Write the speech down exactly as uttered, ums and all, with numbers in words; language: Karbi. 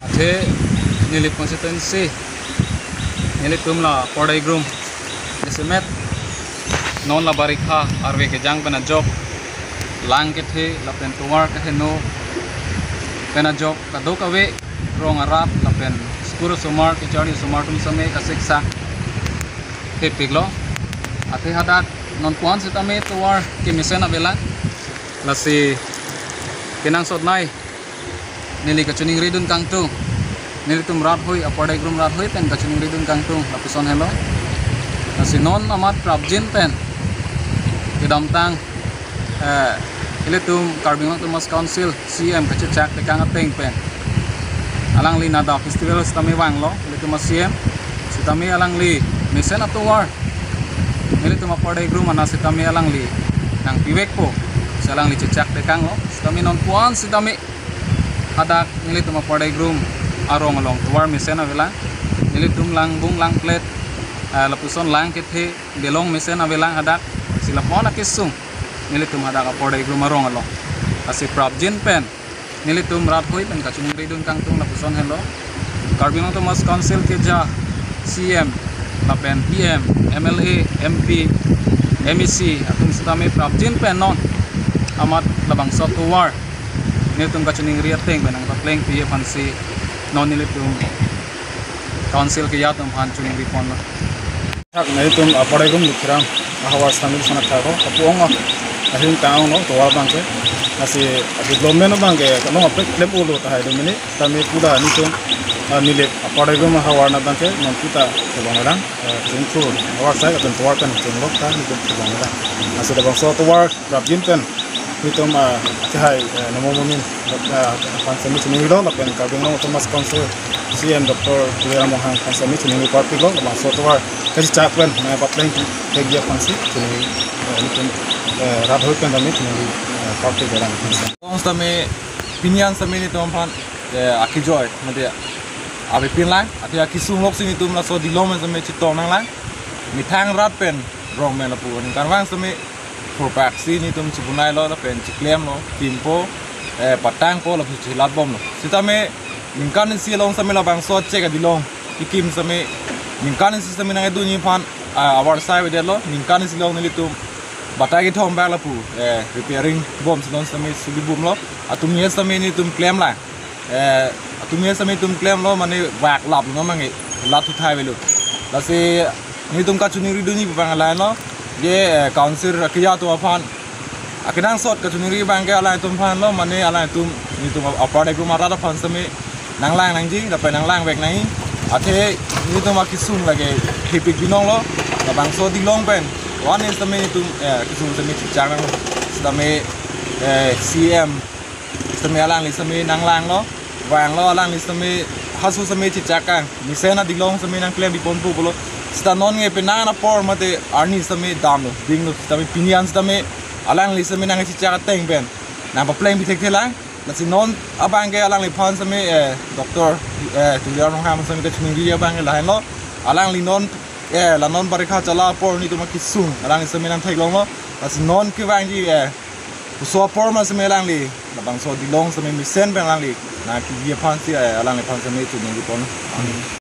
Athe neli constituency, nelitum la Upper Daigrum, jasemet non la barikha arve kejang pen ajok, lang kethe lapen tovar keheno pen ajok, kadokave rong arat lapen school osomar, kacharli osomar atum sitame kasiksak thepiklo. Athe hadak non ko-an sitame tovar kemesen avelang. Lasi kenangsot nei neli kachiningridun kangtung. Nelitum rat hoi, Upper Daigrum rat hoi pen kachiningridun kangtung lapuson helo. Lasi non amat prapjin pen kedamtang, eh, ilitum Karbi Anglong Autonomous Council C E M kachechak tekang ateng pen alangli Nada Festival sitame vanglo, ilitum a-C E M. Sitame alangli mesen atovar nelitum Upper Daigrum anat sitame alangli nangpivekpo, si alangli chechak tekanglo. Sitame non ko-an sitame hadak nelitum Upper Daigrum arong along tovar mesen avelang. Nelitum langbung langplet, eh, lapuson lang kethe belong mesen avelang hadak. Si lapu-an akesung nelitum hadak Upper Daigrum arong along. Lasi prapjin pen nelitum rat hoi pen kachiningridun kangtung lapuson helo. Karbi Anglong Autonomous Council keja C E M lapen E M, M L A, M P, M A C atum sitame prapjin pen non amat labangso atovar nelitum kachiningri ateng pen nangpaplengpi aphan si non nelitum council keja atum aphan chiningri ponlo. Thak nelitum Upper Daigrum Likhiram ahavar sitame sana thak ho, apu ong ah, ahin tang no tovar abangke. Lasi development abangke kanong apek klem ulo tahai do mini. Sitame puda nelitum, ah, neli Upper Daigrum ahavar anat abangke non puta tolong lang, ah, jungthur ahavar sai lapen tovar pen junglo ta nelitum tolong lang. Lasi labangso tovar prapjin pen nelitum, ah, kehai, eh, Nomo Momin, ah, aphan sitame chiningrilo lapen Karbi Anglong Autonomous Council C E M Doctor Tuliram Ronghang aphan sitame chiningri parpiklo, labangso tovar kachechak pen nangpaplengthekji aphan si chiningri, eh, nelitum, eh, rat hoi pen sitame chiningri, eh, parpik dalang. Kong sitame pini an sitame nelitum aphan, eh, akejoi mate avepin lang, athe akesung lok si nelitum laso dilong pen sitame chetong nanglang. Methang rat pen rong pen lapu ningkan vang sitame thurpak si nelitum chibunailo lapen chiklemlo, kimpo, eh, patangpo lapu chilat bomlo. Sitame ningkan isi along sitame labangso chek adilong kekim sitame ningkan isi sitame nangdunji aphan, ah, ahavar sai avedetlo. Ningkan isi along nelitum batai kethom bak lapu, eh, repairing bomsi non sitame suli bomlo. Atum ye sitame nelitum klemlang. Eh, atum ye sitame nelitum klemlo mane vak laplo mane lat thuthai avelo. Lasi nelitum kachiningridunji abang lahenlo. Je, eh, council keja atum aphan akenangsot kachiningri abangke alangtum aphanlo, mane alangtum nelitum Upper Daigrum arat aphan sitame nanglang nangji lapen nanglangvek nangji. Athe nelitum akesung lake thepik binonglo. Labangso dilong pen one is sitame nelitum, eh, kesung sitame chechak nang sitame, eh, C E M sitame alangli sitame nanglanglo, vanglo, alangli sitame halaso sitame chechak kang, mesen adilong sitame nangklempi ponpo pulo. Sita non nge penang apor mate arni sitame damlo, dinglo, sitame pini an sitame alangli sitame nangchechak ateng pen nangpaplengpi thekthelang. Lasi non abangke alangliphan sitame, eh, Doctor, eh, Tuliram Ronghang sitame kachiningri abangke lahenlo. Alangli non, eh, la non barikha chala apor nelitum akesung alangli sitame nangtheklonglo. Lasi non kevangji, eh, puso apor ma sitame alangli labangso dilong sitame mesen pen alangli nangkiji aphan si, eh, alangliphan sitame chiningri pon.